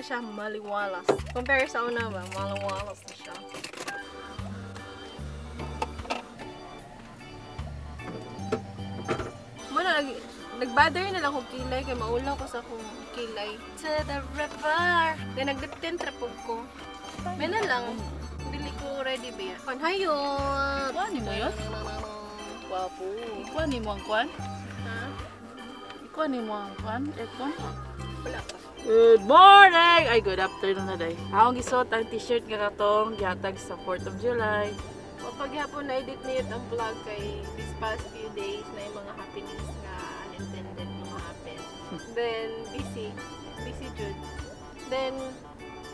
na siya, maliwalas. Compare sa una ba, maliwalas na siya. Muna, nag-bother na lang kong kilay kay maulaw ko sa akong kilay. To the river! Then nag-lip tint ra pud ko. May na lang. Dili ko ready ba yan? Panhayot! Kuan ni mo yun? Wapo. Ikuan ni mo ang kuan? Ha? Ikuan ni mo ang kuan? Aircon? Wala pa. Good morning! Ay, good afternoon na day. Akong gisuot ang t-shirt nga katong gihatag sa 4th of July. O paghapon na-edit niyo ang vlog kay this past few days na yung mga happenings na unintended na happen. Then, busy. Busy jud. Then,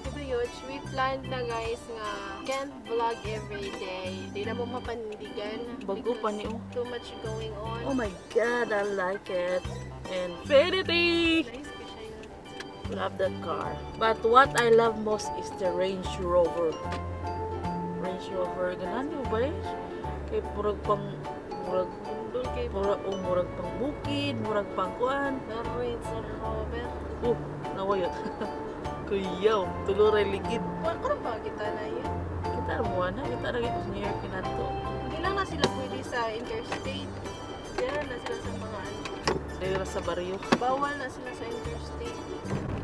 diba yun, we planned na guys nga can't vlog every day. Di na mo mapandigan. Bago pa ni oh. Too much going on. Oh my God, I like it. Infinity! Nice ko siya yun. Love that car. But what I love most is the Range Rover. Range Rover, ganan di ba eh? Kay murag pang murag Doon kay murag oh, murag pang bukid, murag pang kuan. Range Rover. Oh, nawayot. Kuyaw, tulo ra ligid. Kuan ko ba kita na yun? Kita ra mo na, kita ra gyud near kinato. Hindi lang na sila pwede sa interstate. Diyan na sila sa mga ano. Dili ra sa baryo. Bawal na sila sa interstate.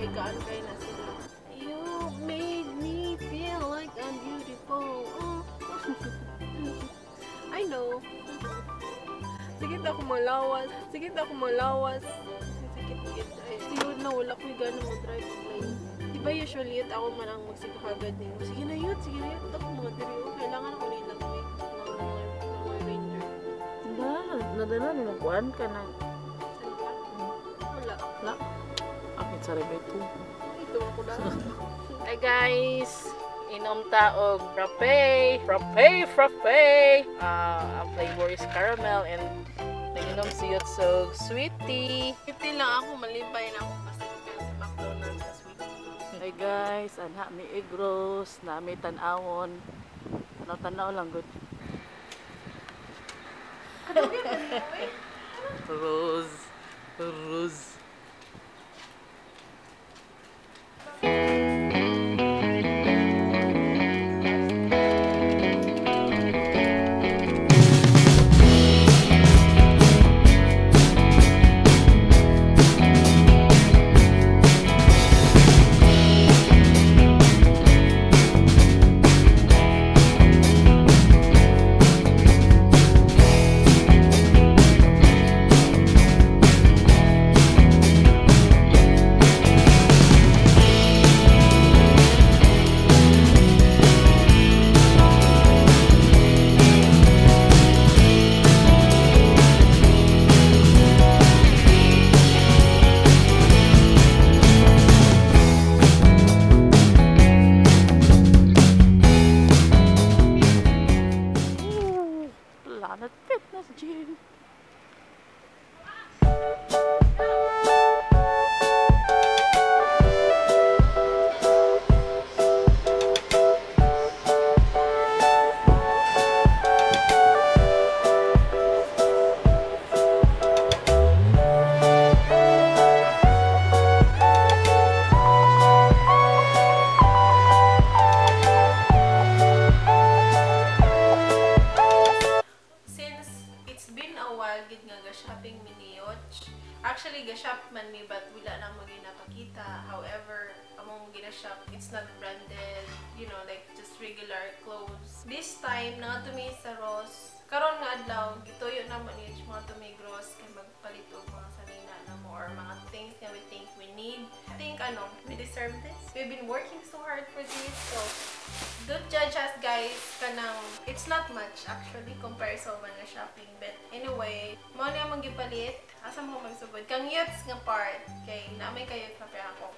Kay gaan kay na sila. You made me feel like I'm beautiful. Oh. I know. Sakit ako malawas. Sakit ako malawas. Sakit gid. Ay, tinud na wala ko'y gana mo drive line. Diba usually yun ako man ang magsigagad ninyo. Sige na yun, sige na yun. Ako mga diri, oh, kailangan ako nila may mga ranger. Nadala nila kuan ka na. Saan ka? Wala. Wala. Akin sa rebeto. Ito ako lang. Hi guys! Inom ta og frappe! Frappe! Frappe! Ang flavor is caramel and naginom si Yotsog sweet tea. Sweet tea lang ako, malipay na ako basta sa McDonald's sa sweet tea. Hi guys! Anha mi Igros, nami tan-awon. Tanaw-tanaw lang good. Rose. Rose. Planet Fitness Gym. Shopping mi ni Yoch. Actually, ga-shop man mi but wala na mo ginapakita. However, among gina-shop, it's not branded, you know, like just regular clothes. This time, nangadto mi sa Ross. Karon nga adlaw, gituyo na mo ni Yoch mga tumig Ross kay magpalit og mga sanina na mo or mga things nga we think we need. I think ano, we deserve this. We've been working so hard for this, so don't judge us guys, kanang it's not much actually compared sa uban nga shopping, but anyway, mao ni among gipalit. Asa mo magsugod? Kang Yots nga part kay naamay kayo kape ako.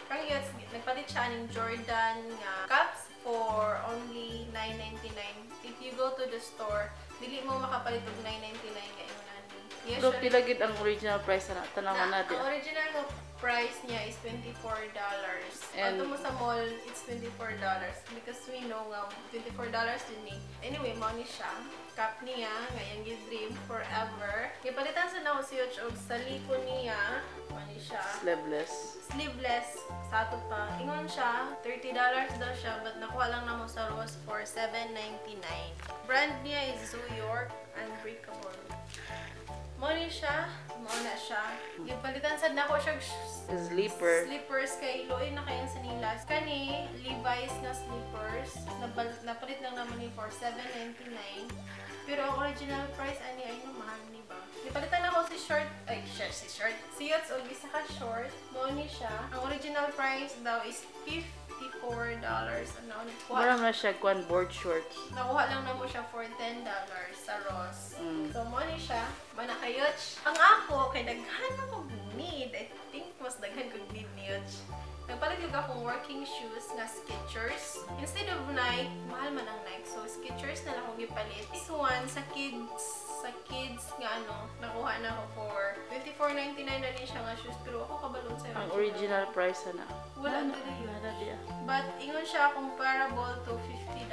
Kang Yots nagpalit siya aning Jordan nga cups for only $9.99. If you go to the store, dili mo makapalit og $9.99 nga ingon ani. Pero pila gid ang original price na tanawan na di. Ang original nga Price niya is $24. And- Although mo sa mall, it's $24 because we know nga $24 din ni. Anyway, mao ni siya. Cap niya, nga iyang dream forever. Gipalitan sa nako si Yoch og saliko niya. Mao ni siya. Sleeveless. Sleeveless sa ato pa. Ingon siya, $30 daw siya, but nakuha lang namo sa Ross for $7.99. Brand niya is Zoo York, Unbreakable. Mao ni siya, mao na siya. Gipalitan sad nako siya og Sleeper. Slippers kay luoy na kayo sa nila. Kani Levi's nga slippers, napalit lang naman ni for $7.99. Pero ang original price ani ay no mahal ni ba. Gipalitan ako si short, ay short si short. Si Yots og isa ka short, mao ni siya. Ang original price daw is $54. Ano nakuha? Mura na siya kwan board shorts. Nakuha lang namo siya for $10 sa Ross. So, mo ni siya. Mana kayoch. Ang ako, kay daghan ako need. I think mas daghan kog need ni Yoch. Nagpalit yung akong working shoes nga Skechers. Instead of Nike, mahal man ang Nike. So, Skechers na lang akong gipalit. This one, sa kids nga ano, nakuha na ako for $24.99 na din siya nga shoes. Pero ako kabalon sa Ang original price na. Wala na diri yun. Wala diya. But ingon siya comparable to $50.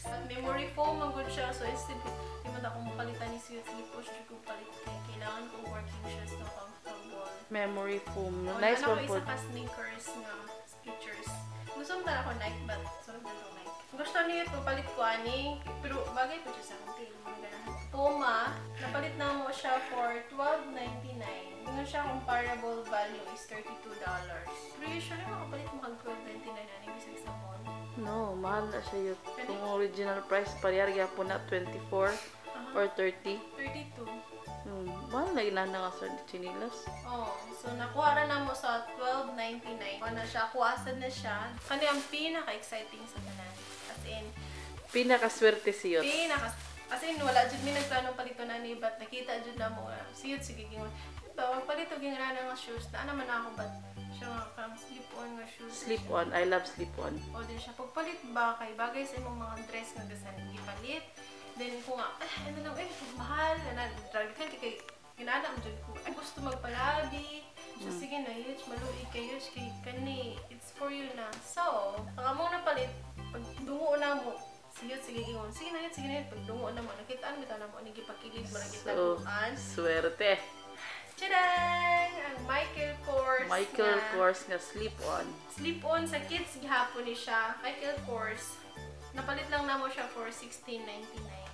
At memory foam man gud siya, so instead di man akong palitan ni siya, sige po siya kong palit kay kailangan kong working shoes na comfortable. Memory foam. Oh, Nice ano one ko po. isa ka sneakers nga Skechers. Gusto mo ako Nike, but sunod na to Nike. Gusto niyo papalit ko ani, pero bagay po siya sa akong tail, mga ganahan. Puma, napalit na mo siya for $12.99. Ingon siya comparable value is $32. Pero usually makapalit mo kag $12.99 ani bisag sa mall. No, mahal na siya yun. Kung original price, parehar gyapon na 24 or 30. 32. Mahal na ginana nga sa chinilas. Oh, so nakuha ra na mo sa $12.99. Kuha na siya, kuha na siya. Kani ang pinaka-exciting sa tanan. As in, Pinakaswerte si Yot. Pinaka, as in, wala jud mi nagplano palito na ni, but nakita jud na mo si Yot, sige gingon. Diba, magpalito ging nga shoes na naman ako, but siya nga kang slip on nga shoes. Slip on. I love slip on. O din siya pagpalit ba kay bagay sa imong mga dress nga gasan gipalit. Then ko nga ah, ano lang eh mahal na drag kay kay ginana mo jud ko. Ay, gusto magpalabi. So sige na yun, maluig kayo kay kani it's for you na. So, ang among napalit pag dungo na mo sige sige ingon. Sige na yun, sige na yun. Pag dungo na mo, nakitaan bitaw na mo ni gipakilid mo So, nakitaguan. swerte. Tadang! Ang Michael Kors Michael na Kors nga slip on. Slip on sa kids gihapon ni siya. Michael Kors. Napalit lang namo siya for $16.99.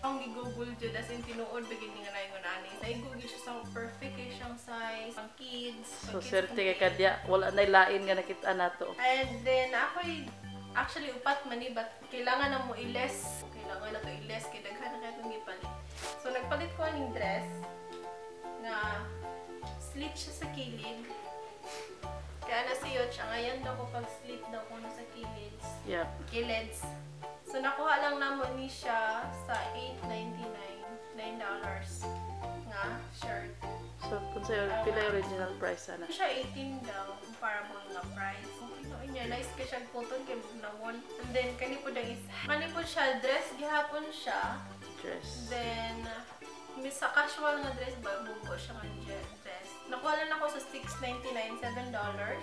Ang gi-google jud, as in tinuod bigin nga na ingon ani. Sa i-google siya sa perfect kay siyang size, ang kids. So, Pang kids, swerte pang kay kadya. Wala na lain nga nakita nato. And then ako'y actually upat man ni, but kailangan na mo i-less. Kailangan na to i-less kay daghan na kay itong gipalit. So nagpalit ko aning dress nga slit siya sa kilid. Kaya na si Yoch, ang ayan daw ko pag slit daw ko na sa kilids. Kilids. So nakuha lang namo ni siya sa $8.99, $9 nga shirt. So, kung sa'yo, pila yung original price ana? Ano siya, 18 daw, comparable nga price. Okay no niya, nice ka siya cotton kay bugnawan. And then kani po dang isa. Kani po siya dress gihapon siya. Dress. Then may sa casual nga dress ba bubo siya nga dress. Nakuha lang ako sa $6.99, $7.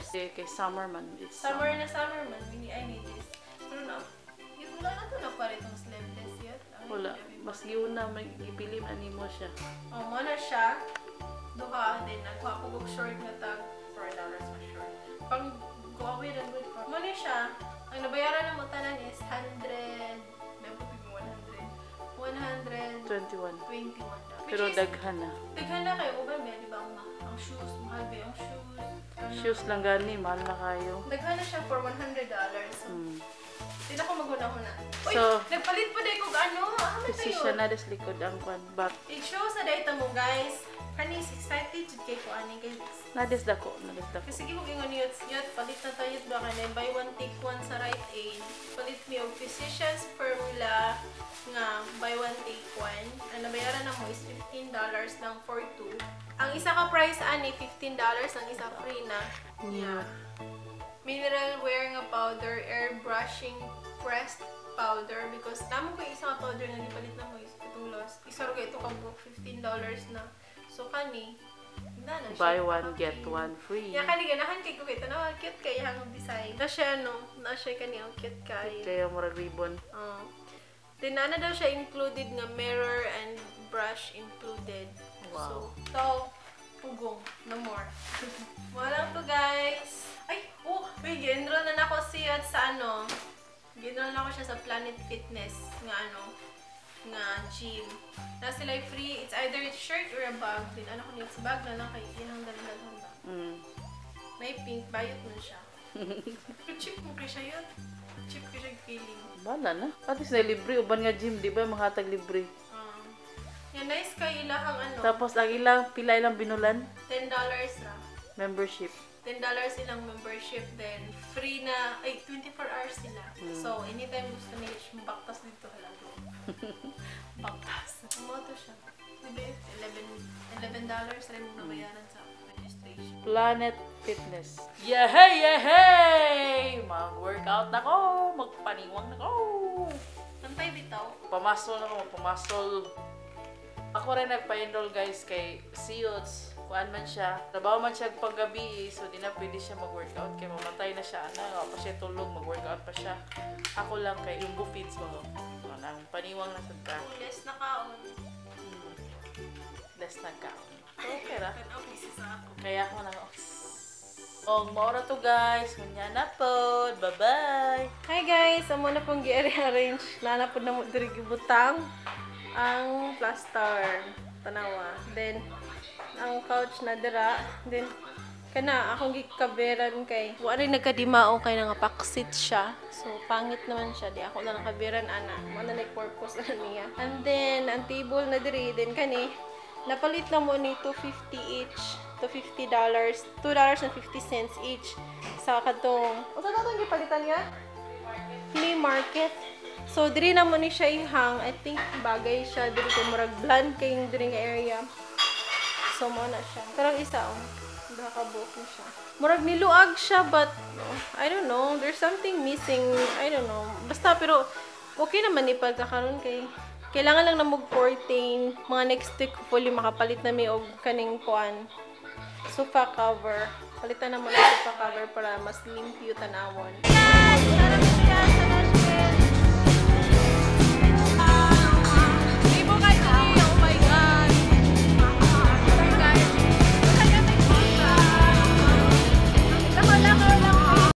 Okay, kay summer man. It's Summer na summer man, we need, I need this. Pero na, yun, wala na to na pala itong sleeveless yet. Ay, Wala. grabe. Mas giuna, may gipili man nimo siya. Oh, mo na siya. Duha, then nagkuha ko og short nga tag $4 nga short. Pang go away lang good for. Mo ni siya. Ang nabayaran na mo tanan is 100, nabuti mo 100. 21. 121 daw. Which Pero is, daghan na. Daghan na kayo uban ba, di ba ang shoes, mahal ba yung shoes? Ano? Shoes lang gani, mahal na kayo. Daghan na siya for $100. So, di na ko maghuna-huna. Uy, So, nagpalit pa dahil kog ano? Ah, man Kasi tayo. siya na des likod ang kwan. Back. I-show sa data mo, guys. Kani, excited jud kay ko ani guys. Nades dako, nades dako. Kasi sige kong ingon yun, yun, palit na tayo ba kay buy one take one sa Rite Aid. Palit mi og Physicians Formula nga buy one take one. Ang nabayaran na mo is $15 lang for two. Ang isa ka price ani $15, ang isa free na. Yeah. Mineral wear nga powder, airbrushing pressed powder, because namo ko yung isa nga powder na gipalit na mo is itong lost. Isa ra ito ka book $15 na. So kani Na na siya. Buy one, get one free. Ya kani ganahan kay ko kay tanawa, cute kay ang design. Na siya ano, na siya kani, ang cute kay. Kaya murag ribbon. Oh. Then ana daw siya included nga mirror and brush included. Wow. So, pugong, no more. Wala to, guys. Ay, oh, wait, gi-enroll na nako siya sa ano. Gi-enroll na ako siya sa Planet Fitness nga ano, nga gym. Na sila free, it's either a shirt or a bag. Din ano ko niya, sa bag na lang kay iyang dalhan ba. May pink, bayot man siya. Pero cheap mo kay siya yun. Cheap kay siya feeling. Bala na. At least na libre uban nga gym, di ba mahatag libre? Yeah, nice kay ilahang ano. Tapos ang ilang pila ilang binulan? $10 ra. Membership. $10 ilang membership, then free na, ay, 24 hours sila. So, anytime gusto nila, baktas dito halago. Baktas. Moto siya. Diba, $11 rin mong nabayaran sa registration. Planet Fitness. Yeah, hey, yeah, hey! Mag-workout na ko! Magpaniwang na ko! Pantay bitaw. Pamasol na ko, magpamasol. Ako rin nagpa-enroll, guys, kay Siyots. Kuan man siya. Trabaho man siya paggabi, so di na pwede siya mag-workout. Kay mamatay na siya. Ana, pa siya tulog, mag-workout pa siya. Ako lang kay Jumbo Feeds mo. Anang paniwang na sad ka. Less na kaon. Less na kaon. Okay ra. Tanaw, busy sa ako. Kaya ako nang. Og maura to, guys. Kunya na po. Bye-bye. Hi guys! Amo na pong gi-arrange. Nana po na mo diri gibutang ang plaster. Tanawa. Then, ang couch na dira. Then, kana akong gikaberan kay wa rin nagkadimao kay nga paksit siya. So, pangit naman siya. Di ako na lang kaberan ana. Mo na like purpose na niya. And then, ang table na diri. Then, kani, napalit na mo ni 250 each. $250, $2.50 each sa katong unsa na tong gipalitan niya? Flea market. So diri na mo ni siya ihang. I think bagay siya diri kay murag bland kay yung diri nga area. So mo na siya. Karang isa oh. Duha ka buok ni siya. Murag niluag siya but oh, I don't know, there's something missing. I don't know. Basta pero okay naman ni pagkakaroon kay kailangan lang na mag 14 mga next week, hopefully makapalit na mi og kaning kuan, sofa cover. Palitan na mo ng sofa cover para mas limpyo tanawon. Guys!